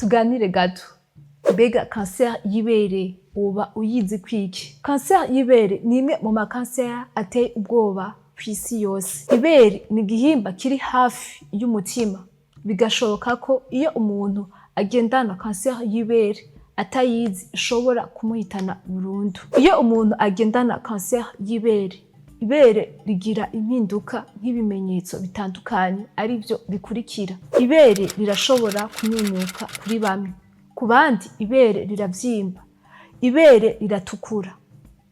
Tuganire gato. Mbega kanseri y'ibere woba uyizi kwiki? Kanseri y'ibere ni imwe mu makanseri ateye ubwoba kw'isi yose. Ibere ni igihimba kiri hafi y'umutima, bigashoboka ko iyo umuntu agendana kanseri y'ibere atayizi, ishobora kumuhitana burundu. Iyo umuntu agendana kanseri y'ibere, ibere rigira impinduka nk'ibimenyetso bitandukanye, arivyo bikurikira: ibere rirashobora kunyunyuka kuri bamwe, ku bandi ibere riravyimba, ibere riratukura,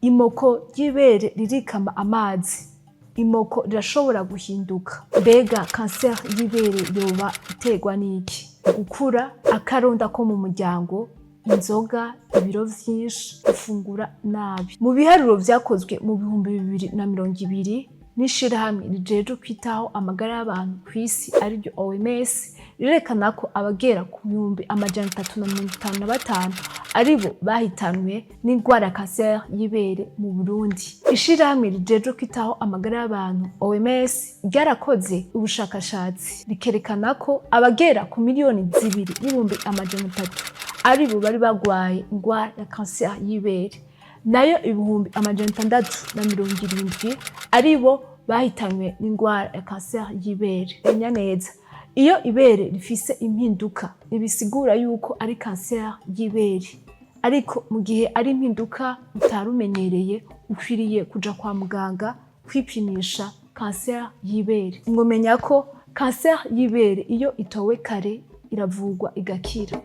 imoko ry'ibere ririkama amazi, imoko rirashobora guhinduka. Mbega kanseri y'ibere yoba iterwa n'iki? Gukura, akaronda ko mu muryango, inzoga, ibiro vyinshi, gufungura nabi. Mu biharuro vyakozwe mu 2020 n'ishirahamwe rijejwe kwitaho amagara y'abantu kw'isi, ariryo OMS, rirerekana ko abagera ku 355,000 aribo bahitanwe n'indwara ya kanseri y'ibere mu Burundi. Ishirahamwe rijejwe kwitaho amagara y'abantu OMS ryarakoze ubushakashatsi, rikerekana ko abagera ku 2,300,000 aribo bari bagwaye indwara ya kanseri y'ibere, nayo 670,000 aribo bahitanywe n'indwara ya kanseri y'ibere. Menya neza, iyo ibere rifise impinduka ntibisigura yuko ari kanseri y'ibere, ariko mu gihe ari impinduka utari umenyereye, ukwiriye kuja kwa muganga kwipimisha kanseri y'ibere. Mwomenya ko kanseri y'ibere iyo itowe kare iravurwa igakira.